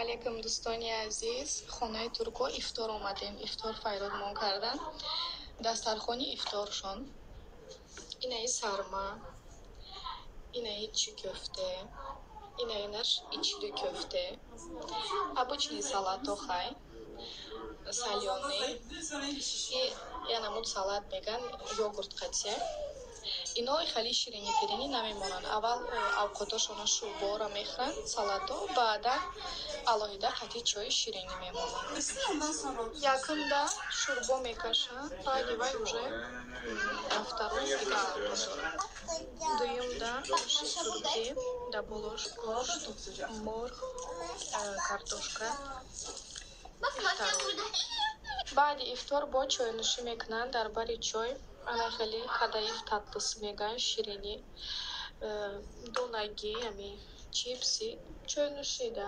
Алейкум, дӯстони азиз! Хонаи турко ифтор омадем. Ифтор файродмон кардан. Дастархони ифторшон: инаи сарма, инаи çiğ köfte, инаи наш içli köfte, обычный салато, хай, солёный и янамуд салат меган, йогурт қатия. Ино хеле ширинӣ пиринӣ намемонанд. Аввал авқотошона шӯрборо мехӯранд, салато, баъдан алоҳида қати чои ширинӣ мемонанд. Якумда шӯрбо мекашанд, баъди вай уже второй дигар авқотора. Дуюмда оши туркӣ, дар болош гӯшт, мурғ, картошка. Баъди ифтор бо чойнӯшӣ мекунанд. Дар бари чой ана хеле kadayıf tatlısı мегӯянд, ширинӣ, донагӣ, ами чипси, чойнӯшӣ да.